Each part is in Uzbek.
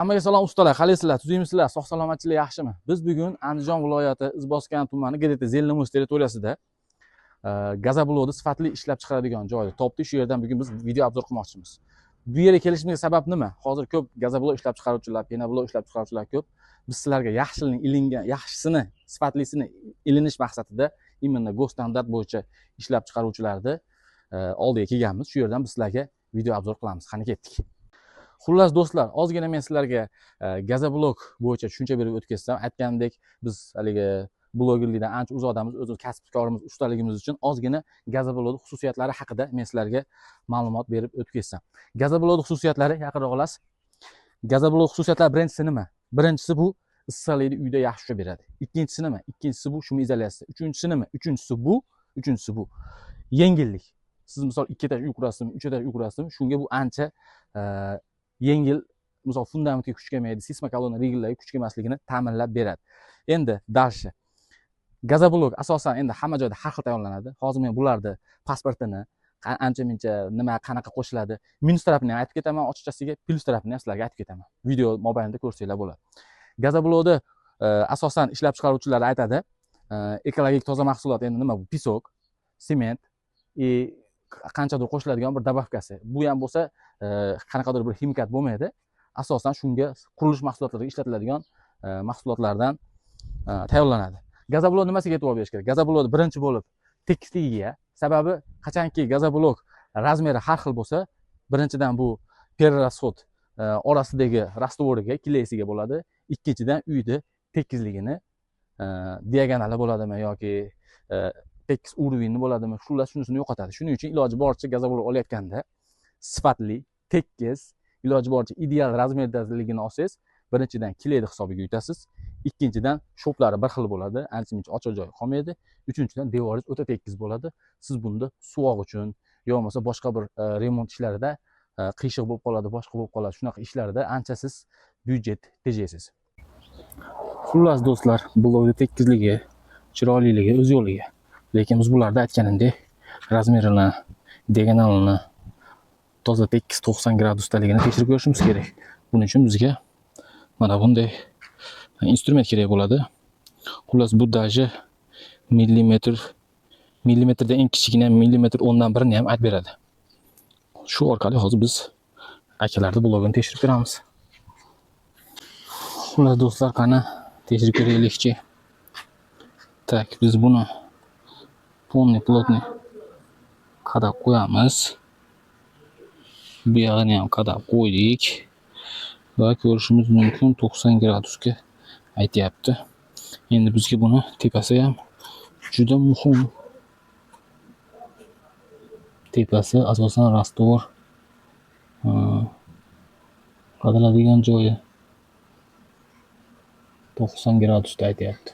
Hammaga salom ustalar, qalaysizlar, tuzukmisizlar, sog' salomatchilik yaxshimi? Biz bugun Andijon viloyati Izboskan tumani GDT Zelnimiz territoriyasida gazoblokni sifatli ishlab chiqaradigan joyni topdik. Shu yerdan bugun biz video obzor qilmoqchimiz. Bu yerga kelishimizga sabab nima? Hozir ko'p gazoblok ishlab chiqaruvchilar, penoblok ishlab chiqaruvchilar ko'p. Biz sizlarga yaxshilik ilingan, yaxshisini, sifatlisini ilinish maqsadida именно GOS standart bo'yicha ishlab chiqaruvchilarni oldiga kelganmiz. Shu yerdan biz sizlarga video obzor qilamiz. Qani ketdik. Xullas do'stlar, ozgina men sizlarga gazoblok bo'yicha tushuncha berib o'tkazsam, aytganimdek, biz haligi blogerlikdan ancha uzoqdamiz, o'zimiz kasbkorimiz, ustaligimiz uchun ozgina gazoblokning xususiyatlari haqida men sizlarga ma'lumot berib o'tkazsam. Gazoblokning xususiyatlari yaqinroq olasiz. Gazoblok xususiyatlari birinchisi nima? Birinchisi bu issiqlikni uyda yaxshi ushlab beradi. Ikkinchisi nima? Ikkinchisi bu shum izolyatsiyasi. Uchinchisi nima? Uchinchisi bu yengillik. Siz misol 2 etaj uy qurasizmi, 3 etaj uy qurasizmi, shunga bu ancha yengil, misol fundamentga kuch kelmaydi, seysmokolonna regellarga kuch kelmasligini ta'minlab beradi. Endi дальше. Gazoblok asosan endi hamma joyda har xil tayyorlanadi. Hozir men bularni pasportini, ancha muncha nima qanaqa qo'shiladi, minus tarafini ham aytib ketaman, ochiqchasiga plyus tarafini ham sizlarga aytib ketaman. Video mobaynida ko'rsanglar bo'ladi. Gazoblokni asosan ishlab chiqaruvchilar aytadi, ekologik toza mahsulot endi nima bu? Pisok, sement, qanchadir qo'shiladigan bir dabavkasi. Bu ham bo'lsa, qanaqadir bir ximikat bo'lmaydi. Asosan shunga qurilish mahsulotlariga ishlatiladigan mahsulotlardan tayyorlanadi. Gazoblok nimasiga e'tibor berish kerak? Gazoblok birinchi bo'lib tekisligiga, sababi qachonki gazoblok razmeri har xil bo'lsa, birinchidan bu перерасход orasidagi rastvoriga, kleysiga bo'ladi. Ikkinchidan uyda tekisligini, diagonali bo'ladimi yoki tekis уровеньni bo'ladimi, xullas shunisini yo'qotadi. Shuning uchun iloji boricha gazoblok olayotganda sifatli, tekis, iloji boricha ideal razmerdaligini olsangiz, birinchidan kleyni hisobiga yutasiz, ikkinchidan shoplari bir xil bo'ladi, ancha-muncha ochiq joyi qolmaydi, uchinchidan devoringiz o'ta tekis bo'ladi. Siz bunda suvoq uchun yo bo'lmasa boshqa bir remont ishlarida qiyshiq bo'lib qoladi, boshqa bo'lib qoladi. Shunaqa ishlarda ancha siz byudjet tejaysiz. Xullas do'stlar, blokni tekizligi, chiroyliligi o'z yo'liga. Lekin biz bularda aytganimdek, razmerini, diagonalini toza tekis 90 gradusdaligini tekshirib ko'rishimiz kerak. Buning uchun bizga mana bunday instrument kerak bo'ladi. Xullas bu даже millimetrda eng kichkina millimetr o'ndan birini ham aytib beradi. Shu orqali hozir biz akalarning blogini tekshirib ko'ramiz. Xullas do'stlar, qani tekshirib ko'raylikchi. Tak, biz buni полный plotni qadab qo'yamiz. Bu yog'ini ham qadab qo'ydik va ko'rishimiz mumkin 90 gradusga aytyapti. Endi bizga buni tepasi ham juda muhim. Tepasi asosan rastvor qadaladigan joyi 90 gradusda aytyapti.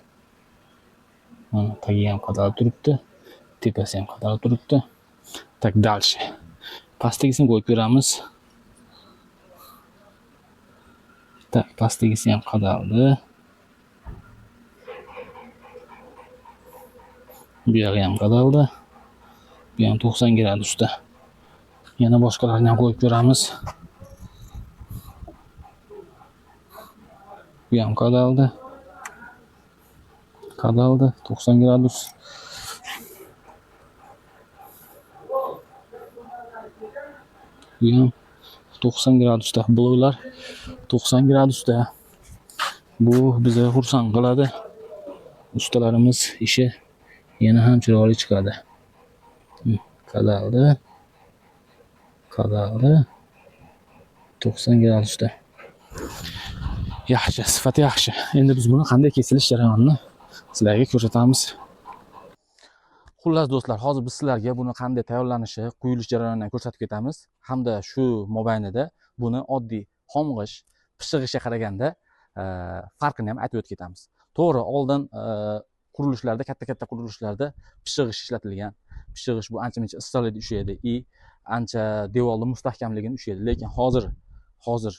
Mana tagi ham qadalib turibdi, tepasi ham qadalib turibdi. Tak, дальше. Pastdagisini qo'yib ko'ramiz. Tak, pastdagisi ham qadaldi. Bu yog'i ham qadaldi. Bu ham 90 gradusda. Yana boshqalarini ham qo'yib ko'ramiz. Bu ham qadaldi. Qadaldi 90 gradus. Bu ham 90 gradusda. Bloklar 90 gradusda. Bu bizni xursand qiladi. Ustalarimiz ishi yana ham chiroyli chiqadi. Qadaldi. Qadaldi. 90 gradusda. Yaxshi, sifati yaxshi. Endi biz buni qanday kesilish jarayonini sizlarga ko'rsatamiz. Xullas do'stlar, hozir biz sizlarga buni qanday tayyorlanishi, quyilish jarayonini ko'rsatib ketamiz. Hamda shu mobaynida buni oddiy xomg'ish, pishig'ishga qaraganda farqini ham aytib o'tib ketamiz. To'g'ri, oldin qurilishlarda, katta-katta qurilishlarda pishig'ish ishlatilgan. Pishig'ish bu ancha-muncha issiqlikni ushlaydi, ancha devorning mustahkamligini ushlaydi. Lekin hozir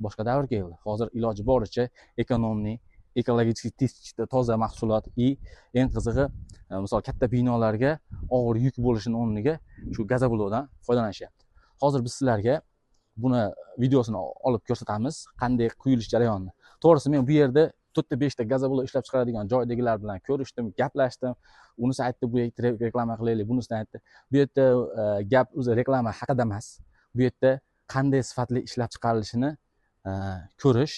boshqa davr keldi. Hozir iloji boricha ekonomik, ekologik toza mahsulot eng qizig'i, misol katta binolarga og'ir yuk bo'lishini o'rniga shu gazoblokdan foydalanishyapti. Hozir biz sizlarga Buni videosini olib ko'rsatamiz, qanday quyilish jarayonini. To'g'risi men bu yerda 4-5 ta gazoblok ishlab chiqaradigan joydagilar bilan ko'rishdim, gaplashdim. Unisi aytdi, bu yerda reklama qilaylik, bunisini aytdi. Bu yerda gap o'zi reklama haqida emas. Bu yerda qanday sifatli ishlab chiqarilishini ko'rish,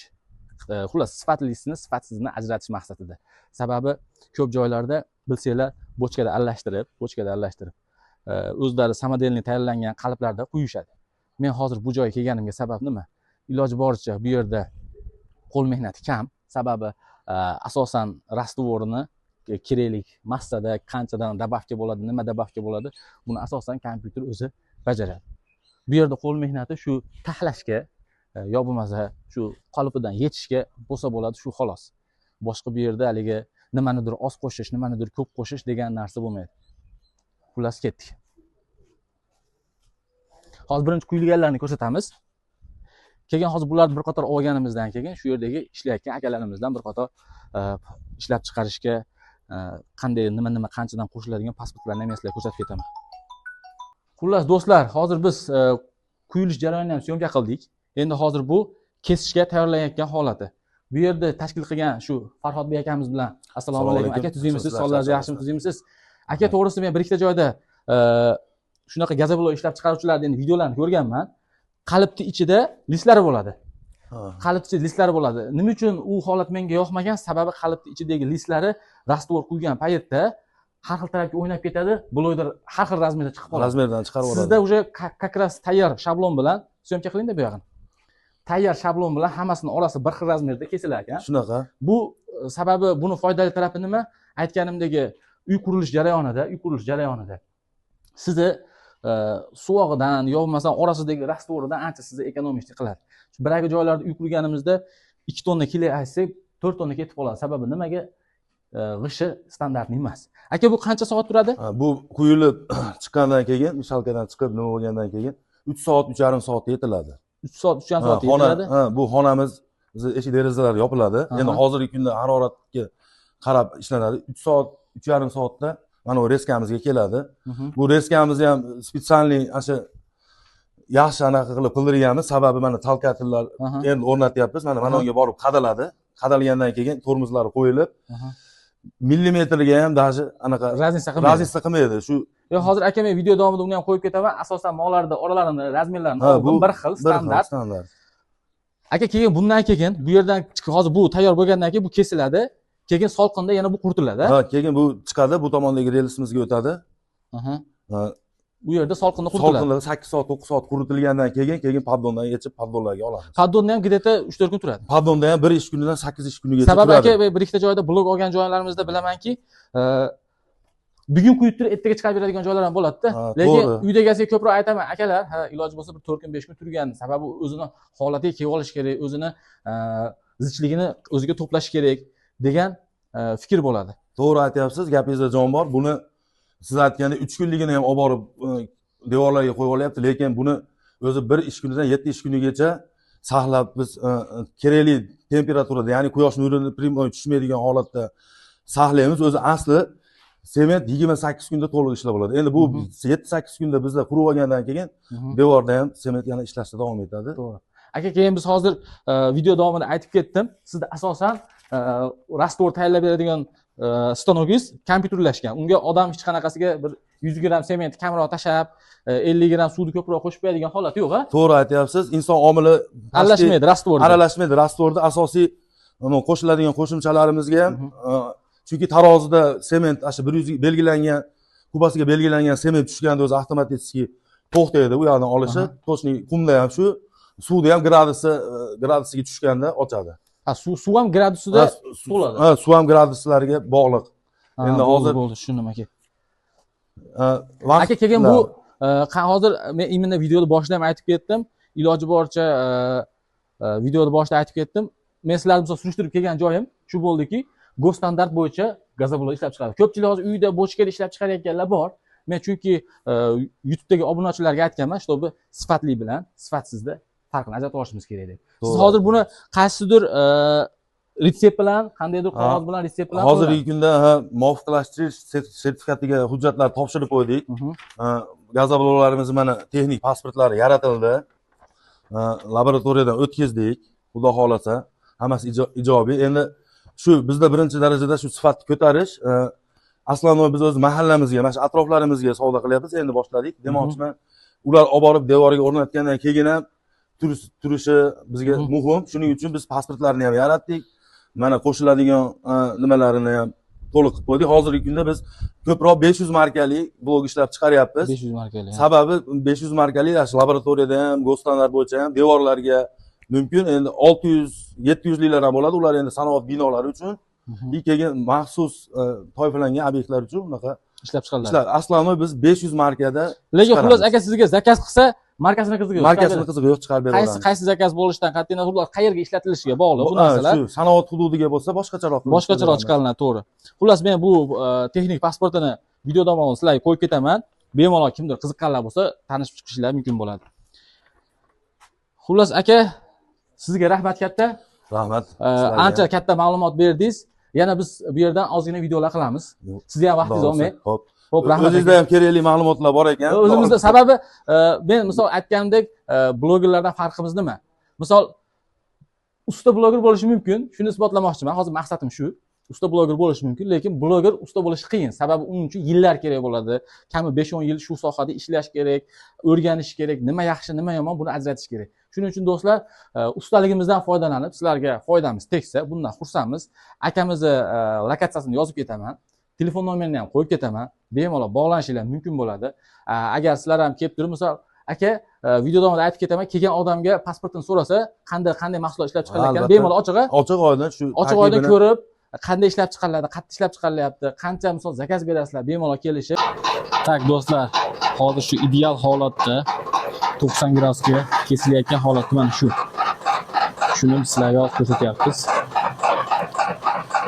xullas sifatlisini sifatsizini ajratish maqsadida. Sababi ko'p joylarda bilsanglar bochkada aralashtirib, o'zlari samodelniy tayyorlangan qaliplarda quyishadi. Men hozir bu joyga kelganimga sabab nima? Iloji boricha bu yerda qo'l mehnati kam. Sababi asosan rastvorni kerakli massada qanchadan добавка bo'ladi, nima добавка bo'ladi, buni asosan kompyuter o'zi bajaradi. Bu yerda qo'l mehnati shu taxlashga, yo bo'lmasa shu qolipidan yechishga bo'lsa bo'ladi, shu xolos. Boshqa bu yerda haligi nimanidir oz qo'shish, nimanidir ko'p qo'shish degan narsa bo'lmaydi. Xullas ketdik. Hozir birinchi quyilganlarni ko'rsatamiz. Keyin hozir bularni bir qator olganimizdan keyin shu yerdagi ishlayotgan akalarimizdan bir qator ishlab chiqarishga qanday nima qanchadan qo'shiladigan pasportlarni men sizlarga ko'rsatib ketaman. Xullas do'stlar, hozir biz quyilish jarayonini ham syomka qildik. Endi hozir bu kesishga tayyorlanayotgan holati. Bu yerda tashkil qilgan shu Farhodbek akamiz bilan assalomu alaykum aka, tuzukmisiz? Sog'ligingiz yaxshimi, tuzukmisiz? Aka, to'g'risi men bir ikkita joyda shunaqa gazoblok ishlab chiqaruvchilarning endi videolarini ko'rganman. Qalibni ichida listlari bo'ladi. Qalibni ichida listlari bo'ladi. Nima uchun u holat menga yoqmagan? Sababi qalibni ichidagi listlari rastvor quygan paytda har xil tarafga o'ynab ketadi, bloyder har xil razmerda chiqib qoladi. Razmerdan chiqarib oladi. Sizda уже как раз tayyor shablon bilan syomka qiling-da bu yog'ini. Tayyor shablon bilan hammasini orasi bir xil razmerda kesilar ekan. Shunaqa. Bu sababi buni foydali tarafi nima? Aytganimdagi uy qurilish jarayonida sizni suvog'idan yo bo'lmasa orasidagi rastvoridan ancha sizni ekonomik qiladi. Shu bir joylarda uy qurganimizda 2 tonna kilo aytsak, 4 tonna ketib qoladi. Sababi nimaga? G'ishi standartli emas. Aka, bu qancha soat turadi? Bu quyilib chiqqandan keyin, mishalkadan chiqib nima bo'lgandan keyin 3 soat, 3,5 soatda yetiladi. 3 soat, 3,5 soatda yetiladi. Ha, bu xonamiz eshik derazalar yopiladi. Endi hozirgi kunda haroratga qarab ishlanadi. 3 soat, 3,5 soatda mana bu reskamizga keladi. Bu reskamizni ham spetsialniy o'sha yaxshi anaqa qilib qildirganmiz. Sababi mana talkatillar endi o'rnatyapmiz. Mana unga borib qadaladi. Qadalgandan keyin tormozlari qo'yilib, millimetrga ham даже anaqa razniца qilmaydi. Shu yo'q, hozir aka men video davomida uni ham qo'yib ketaman. Asosan mollarda oralarini razmerlarini bir xil standart. Aka, keyin bundan keyin bu yerdan hozir bu tayyor bo'lgandan keyin bu kesiladi. Keyin solqinda yana bu quritiladi. Ha, keyin bu chiqadi, bu tomondagi relsimizga o'tadi. Bu yerda solqinda quritiladi. Solqinda 8 soat, 9 soat quritilgandan keyin paddondan yechib paddonlarga olamiz. Paddonda ham где-то 3-4 kun turadi. Paddonda ham 1 ish kunidan 8 ish kunigacha turadi. Sababi aka, bir ikkita joyda blok olgan joylarimizda bilamanki, bugun quyib turib ertaga chiqarib beradigan joylar ham bo'ladi-da. Lekin uydagisiga ko'proq aytaman, akalar, ha, iloji bo'lsa bir 4 kun, 5 kun turgan. Sababi o'zini holatiga kelib olish kerak, o'zini zichligini o'ziga to'plash kerak degan fikr bo'ladi. To'g'ri aytyapsiz, gapingizda jon bor. Buni siz aytgandek 3 kunligini ham olib borib devorlarga qo'yib olyapti, lekin buni o'zi 1 ish kunidan 7 ish kunigacha saqlab biz kerakli temperaturada, ya'ni quyosh nurini primoy tushmaydigan holatda saqlaymiz. O'zi asli sement 28 kunda to'liq ishlab bo'ladi. Endi bu 7-8 kunda bizlar qurib olgandan keyin devorda ham sement yana ishlashda davom etadi. To'g'ri. Aka, keyin biz hozir video davomida aytib ketdim, sizda asosan rastvor tayyorlab beradigan stanogingiz kompyuterlashgan. Unga odam hech qanaqasiga bir 100 gram sement kamroq tashlab, 50 gram suvni ko'proq qo'shib qo'yadigan holati yo'q, ha? To'g'ri aytyapsiz. Inson omili aralashmaydi rastvorda. Aralashmaydi rastvorda. Asosiy qo'shiladigan qo'shimchalarimizga ham, chunki tarozida sement o'sha 100 belgilangan kubasiga belgilangan sement tushganda o'zi avtomatik to'xtaydi u yoqdan olishi. To'shni qumda ham shu, suvda ham gradusiga tushganda ochadi. Ha, suv ham gradusida to'ladi. Ha, suv ham graduslariga bog'liq. Endi hozir bo'ldi, tushundim aka. Aka, keyin bu hozir men imенно videoni boshida ham aytib ketdim. Iloji boricha videoni boshida aytib ketdim. Men sizlarni misol surishtirib kelgan joyim shu bo'ldiki, Go'standart bo'yicha gazoblok ishlab chiqaradi. Ko'pchilik hozir uyda bochkada ishlab chiqarayotganlar bor. Men chunki YouTube'dagi obunachilarga aytganman, чтобы sifatli bilan sifatsizda farqini ajratib olishimiz kerak deb. Siz hozir buni qaysidir retsept bilan, qandaydir qog'oz bilan retsept bilan hozirgi kunda muvofiqlashtirish sertifikatiga hujjatlar topshirib qo'ydik. Gazobloklarimiz mana texnik pasportlari yaratildi. Laboratoriyadan o'tkazdik. Xudo xolasa, hammasi ijobiy. Endi shu bizda birinchi darajada shu sifatni ko'tarish, aslan biz o'z mahallamizga, mana shu atroflarimizga savdo qilyapmiz, endi boshladik. Demoqchiman, ular olib borib devorga o'rnatgandan keyin ham turishi bizga muhim. Shuning uchun biz pasportlarni ham yaratdik. Mana qo'shiladigan nimalarini ham to'liq qilib qo'ydik. Hozirgi kunda biz ko'proq 500 markali blok ishlab chiqaryapmiz. 500 markali. Sababi 500 markali laboratoriyada ham, go'standart bo'yicha ham devorlarga mumkin. Endi 600, 700 liklar ham bo'ladi. Ular endi sanoat binolari uchun, keyin maxsus toifalangan obyektlar uchun unaqa ishlab chiqariladi. Aslan biz 500 markada. Lekin xullas aka sizga zakaz qilsa, markasini qizig'i yo'q. Markasini qizig'i yo'q, chiqarib beramiz. Qaysi zakaz bo'lishidan qat'iy nazar, ular qayerga ishlatilishiga bog'liq bu narsalar. Shu sanoat hududiga bo'lsa boshqacharoq. Boshqacharoq chiqariladi, to'g'ri. Xullas men bu texnik pasportini video davomida sizlarga qo'yib ketaman. Bemalol kimdir qiziqqanlar bo'lsa, tanishib chiqishlari mumkin bo'ladi. Xullas aka, sizga rahmat katta. Rahmat. Ancha katta ma'lumot berdingiz. Yana biz bu yerdan ozgina videolar qilamiz. Sizga ham vaqtingiz olmay. Xo'p. Xo'p, rahmat. O'zingizda ham kerakli ma'lumotlar bor ekan. O'zimizda sababi men misol aytganimdek, blogerlardan farqimiz nima? Misol usta bloger bo'lishi mumkin, shuni isbotlamoqchiman. Hozir maqsadim shu. Usta bloger bo'lishi mumkin, lekin bloger usta bo'lishi qiyin. Sababi uning uchun yillar kerak bo'ladi. Kami 5-10 yil shu sohada ishlash kerak, o'rganish kerak, nima yaxshi, nima yomon buni ajratish kerak. Shuning uchun do'stlar, ustaligimizdan foydalanib, sizlarga foydamiz tegsa, bundan xursandmiz. Akamizni lokatsiyasini yozib ketaman. Telefon nomerini ham qo'yib ketaman. Bemalol bog'lanishinglar mumkin bo'ladi. Agar sizlar ham kelib turib, misol aka, video davomida aytib ketaman, kelgan odamga pasportini so'rasa, qanday mahsulot ishlab chiqarilayotganini bemalol ochiq oydin shu ochiq oydin ko'rib, qanday ishlab chiqariladi, qayerda ishlab chiqarilyapti, qancha misol zakaz berasizlar, bemalol kelishib. Tak do'stlar, hozir shu ideal holatda 90 gradusga kesilayotgan holatda mana shu. Shuni sizlarga ko'rsatyapmiz.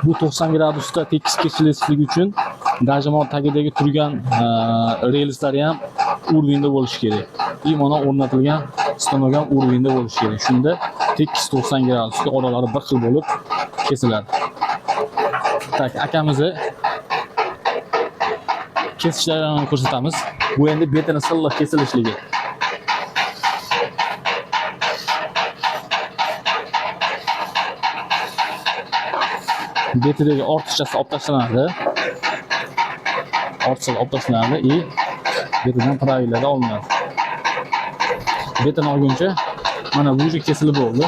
Bu 90 gradusda tekis kesilishligi uchun dajamon tagidagi turgan relslari ham urvinda bo'lishi kerak. Mana o'rnatilgan stanok ham urvinda bo'lishi kerak. Shunda tekis 90 gradusga oralari bir xil bo'lib kesiladi. Tak, akamizni kesishlarini ko'rsatamiz. Bu endi betini silliq kesilishligi. Betidagi ortiqchasi olib tashlanadi. Ortiqchasi olib tashlanadi и betidan pravillarda olinadi. Betini olguncha mana bu joy kesilib bo'ldi.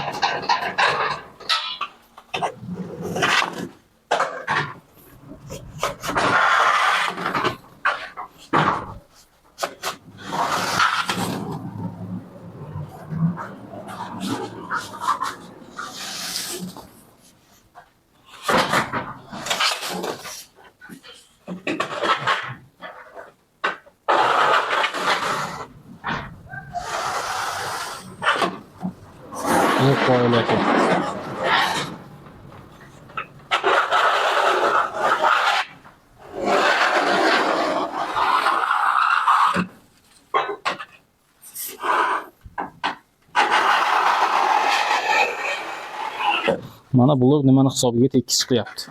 Mana blok nimani hisobiga tekis chiqyapti.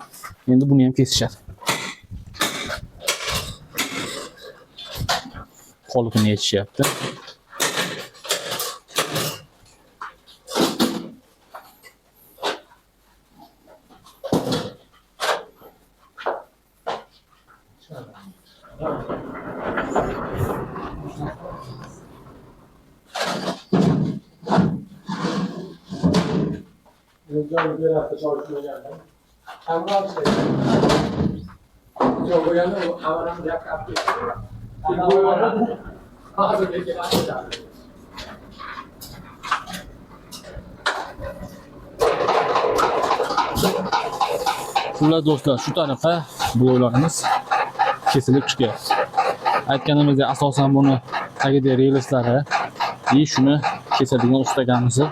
Endi buni ham kesishadi. Qolipini yechishyapti. Xullas do'stlar, shu tariqa bloklarimiz kesilib chiqyapti. Aytganimizdek, asosan buni tagida relslari и shuni kesadigan ustagamizni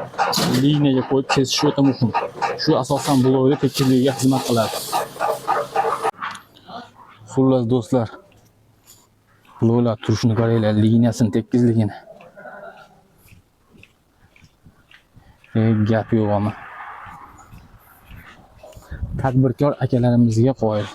liniyaga qo'yib kesish o'ta muhim. Shu asosan blokni tekisligiga xizmat qiladi. Xullas do'stlar, bloklar turishini qaranglar, liniyasini tekisligini. Gap yo'q ama. Tadbirkor akalarimizga qoyil.